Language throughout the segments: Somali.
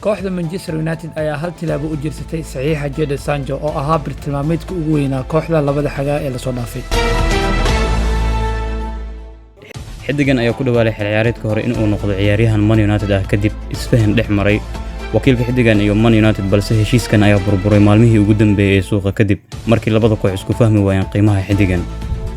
Kooxda Manchester United ayaa hal tilaabo u jirsatay saxiixa Jadon Sancho, oo ahaa bartilmaameedka ugu weynaa kooxda labada xagaa ee lasoo dhaafay. Xiddigan ayaa ku dhawaalay xil ciyaareedka hore inuu noqdo ciyaaryahan Man United ah, kadib isfahan dhex maray wakiilka xiddigan iyo Man United, balse heshiiskan ayaa burburay maalmihii ugu dambeeyey ee suuqa, kadib markii labada koox isku fahmi waayeen qiimaha xiddigan.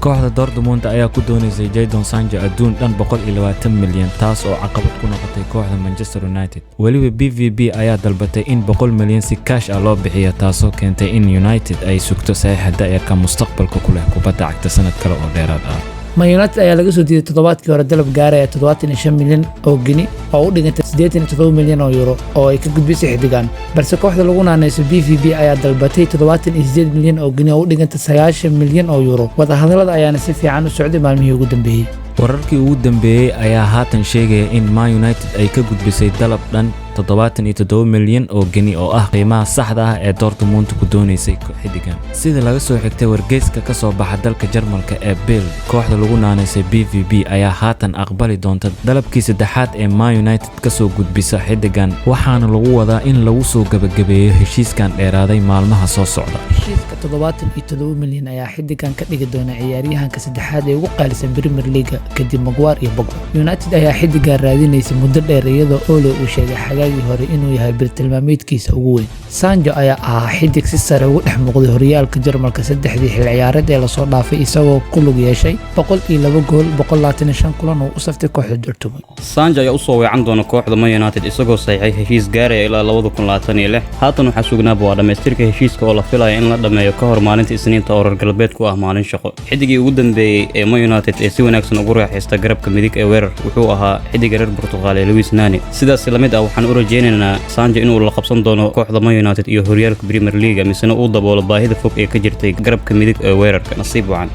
Kooxda Dortmund ayaa ku doonaysay Jadon Sancho adduun dhan 120 milyan, taas oo caqabad ku noqotay kooxda Manchester United. Weliba BVB ayaa dalbatay in 100 milyan si kaash ah loo bixiyo, taasoo keentay in United ay sugto saxiixa da'yarka mustaqbalka ku leh kubadda cagta sanad kale oo dheeraad ah. Man United ayaa laga soo diiday toddobaadkii hore dalab gaaraya 75 milyan oo gini, oo u dhigantay 87 milyan oo euro, oo ay ka gudbisay xiddigan, balse kooxda lagu naanayso BVB ayaa dalbatay 78 milyan oo gini, oo u dhigantay 90 milyan oo euro. Wadahadallada ayaana si fiican u socday maalmihii ugu dambeeyey. Wararkii ugu dambeeyey ayaa haatan sheegaya in Man United ay ka gudbisay dalab dhan 77 milyan oo geni, oo ah qiimaha saxda ah ee Dortmund ku doonaysay xiddigan. Sida laga soo xigtay wargeyska ka soo baxa dalka Jarmalka ee Bild, kooxda lagu naanaysay BVB ayaa haatan aqbali doonta dalabkii saddexaad ee Man United kasoo gudbisa xiddigan, waxaana lagu wadaa in lagu soo gabagabeeyo heshiiskan dheeraaday maalmaha soo socda. Heshiiska 77 milyan ayaa xiddigan ka dhigi doona ciyaaryahanka saddexaad ee ugu qaalisan Premier League kadib Maguire iyo Pogba. United ayaa xiddigan raadinaysa muddo dheer, iyadoo Ole uu sheegay xagaagii hore inuu yahay bartilmaameedkiisa ugu weyn. Sancho ayaa ahaa xiddig si sare ugu dhex muuqday horyaalka Jarmalka saddexdii xil ciyaareed ee lasoo dhaafay, isagoo ku lug yeeshay 102 gool 125 kulan oo u saftay kooxda Dortmund. Sancho ayaa usoo weecan doona kooxda Man United isagoo saxiixay heshiis gaaraya ilaa 2026. Haatan waxaa sugnaaba waa dhammaystirka heshiiska, oo la filaya in la dhammeeyo ka hor maalinta Isniinta, oo reer galbeedku ah maalin shaqo. Xiddigii ugu dambeeyey ee Man United ee si wanaagsan ugu raaxaysta garabka midig ee weerar wuxuu ahaa xiddiga reer Portugal ee Luis Nani. Sidaas la mid ah waxaan u rajaynaynaa Sancho inuu la qabsan doono kooxda Man United iyo horyaalka Premier League, misena uu daboolo baahida fog ee ka jirtay garabka midig ee weerarka. Nasiib wacan.